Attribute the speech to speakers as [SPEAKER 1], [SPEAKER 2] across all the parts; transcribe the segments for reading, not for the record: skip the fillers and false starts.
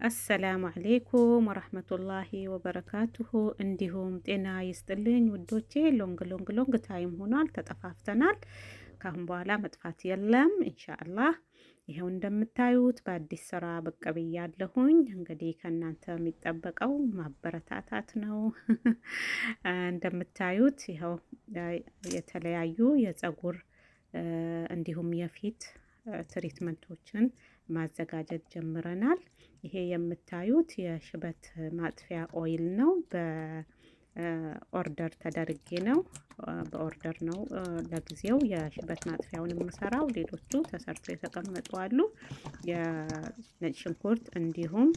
[SPEAKER 1] السلام عليكم ورحمة الله وبركاته። እንዲሁም ጤና ይስጥልኝ ውዶቼ። Long, long, long time ሆኗል፣ ተጠፋፍተናል። ካሁን በኋላ መጥፋት የለም ኢንሻአላህ። ይኸው እንደምታዩት በአዲስ ስራ ብቅ ብያለሁኝ። እንግዲህ ከእናንተ የሚጠበቀው ማበረታታት ነው። እንደምታዩት ይኸው የተለያዩ የጸጉር እንዲሁም የፊት treatment ኦችን ማዘጋጀት ጀምረናል። ይሄ የምታዩት የሽበት ማጥፊያ oil ነው። በ order ተደርጌ ነው፣ በ order ነው ለጊዜው የሽበት ማጥፊያውን የምሰራው። ሌሎቹ ተሰርቶ የተቀመጡ አሉ። የነጭ ሽንኩርት እንዲሁም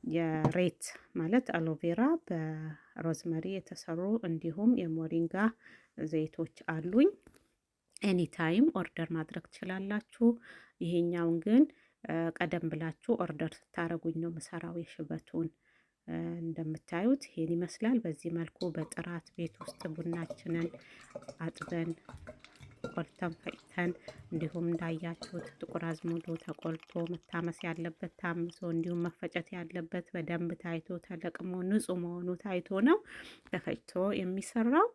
[SPEAKER 1] የሬት ማለት aloe vera በ rosemary የተሰሩ እንዲሁም የሞሪንጋ ዘይቶች አሉኝ። Anytime order ማድረግ ትችላላችሁ። ይሄኛውን ግን ቀደም ብላችሁ order ስታረጉኝ ነው ምሰራው የሽበቱን። እንደምታዩት ይሄን ይመስላል። በዚህ መልኩ በጥራት ቤት ውስጥ ቡናችንን አጥበን፣ ቆልተን፣ ፈጭተን፣ እንዲሁም እንዳያችሁት ጥቁር አዝሙዱ ተቆልቶ፣ መታመስ ያለበት ታምሶ፣ እንዲሁም መፈጨት ያለበት በደንብ ታይቶ፣ ተለቅሞ፣ ንጹህ መሆኑ ታይቶ ነው ተፈጭቶ የሚሰራው።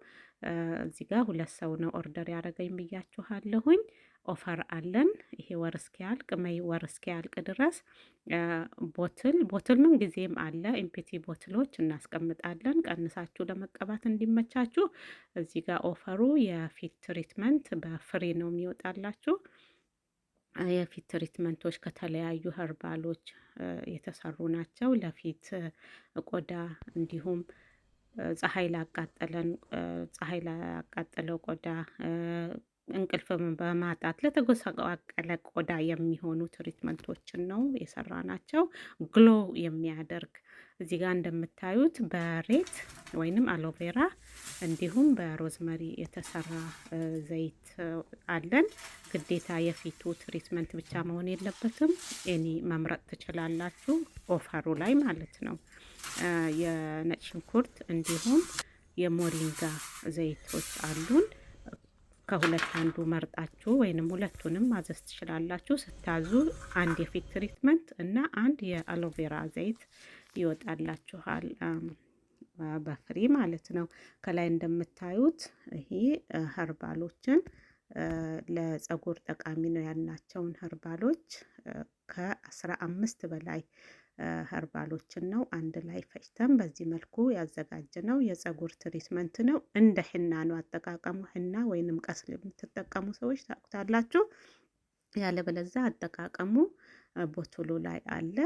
[SPEAKER 1] እዚህ ጋር ሁለት ሰው ነው order ያደረገኝ ብያችኋለሁኝ። Offer አለን። ይሄ ወር እስኪያልቅ፣ May ወር እስኪያልቅ ድረስ bottle bottle ምን ጊዜም አለ። Empty bottle ኦች እናስቀምጣለን ቀንሳችሁ ለመቀባት እንዲመቻችሁ። እዚህ ጋር offer ኡ የፊት treatment በ free ነው የሚወጣላችሁ። የፊት treatment ኦች ከተለያዩ herbal ኦች የተሰሩ ናቸው። ለፊት ቆዳ እንዲሁም ፀሐይ ላቃጠለን፣ ፀሐይ ላቃጠለው ቆዳ፣ እንቅልፍ በማጣት ለተጎሳቆለ ቆዳ የሚሆኑ treatment ኦችን ነው የሰራናቸው። Glow የሚያደርግ እዚህ ጋር እንደምታዩት በሬት ወይንም aloe vera እንዲሁም በ rosemary የተሰራ ዘይት አለን። ግዴታ የፊቱ treatment ብቻ መሆን የለበትም። Any መምረጥ ትችላላችሁ፣ offer ኡ ላይ ማለት ነው። የነጭ ሽንኩርት እንዲሁም የሞሪንጋ ዘይቶች አሉን። ከሁለት አንዱ መርጣችሁ ወይንም ሁለቱንም ማዘዝ ትችላላችሁ። ስታዙ አንድ የፊት treatment እና አንድ የ aloe vera ዘይት ይወጣላችኋል በ free ማለት ነው። ከላይ እንደምታዩት ይሄ herbal ኦችን፣ ለጸጉር ጠቃሚ ነው ያልናቸውን herbal ኦች፣ ከ15 በላይ herbal ኦችን ነው አንድ ላይ ፈጭተን በዚህ መልኩ ያዘጋጀነው። የጸጉር treatment ነው። እንደ ሂና ነው አጠቃቀሙ። ሂና ወይንም ቀስል የምትጠቀሙ ሰዎች ታውቁታላችሁ። ያለበለዛ አጠቃቀሙ bottle ኡ ላይ አለ።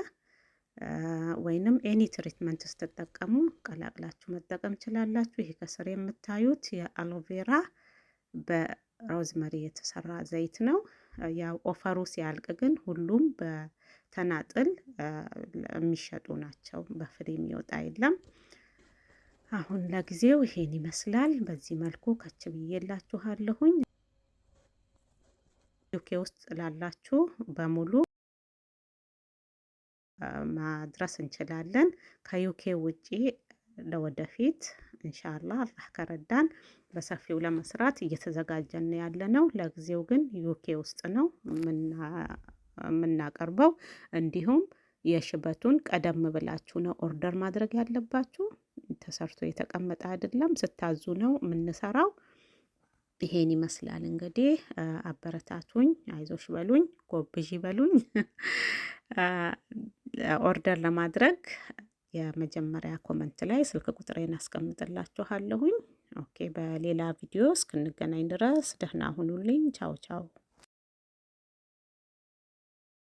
[SPEAKER 1] ወይንም any treatment ስትጠቀሙ ቀላቅላችሁ መጠቀም ትችላላችሁ። ይሄ ከስር የምታዩት የ aloe vera በ rosemary የተሰራ ዘይት ነው። ያው offer ኡ ሲያልቅ ግን ሁሉም በተናጥል የሚሸጡ ናቸው። በ free የሚወጣ የለም። አሁን ለጊዜው ይሄን ይመስላል። በዚህ መልኩ ከች ብዬላችኋለሁኝ። UK ውስጥ ላላችሁ በሙሉ ማድረስ እንችላለን። ከ UK ውጪ ለወደፊት ኢንሻአላህ አላህ ከረዳን በሰፊው ለመስራት እየተዘጋጀን ያለ ነው። ለጊዜው ግን UK ውስጥ ነው የምናቀርበው። እንዲሁም የሽበቱን ቀደም ብላችሁ ነው order ማድረግ ያለባችሁ። ተሰርቶ የተቀመጠ አይደለም፣ ስታዙ ነው የምንሰራው። ይሄን ይመስላል እንግዲህ። አበረታቱኝ፣ አይዞሽ በሉኝ፣ ጎብዢ በሉኝ። Order ለማድረግ የመጀመሪያ comment ላይ ስልክ ቁጥሬን አስቀምጥላችኋለሁኝ። Okay፣ በሌላ ቪዲዮ እስክንገናኝ ድረስ ደህና ሁኑልኝ። ቻው ቻው።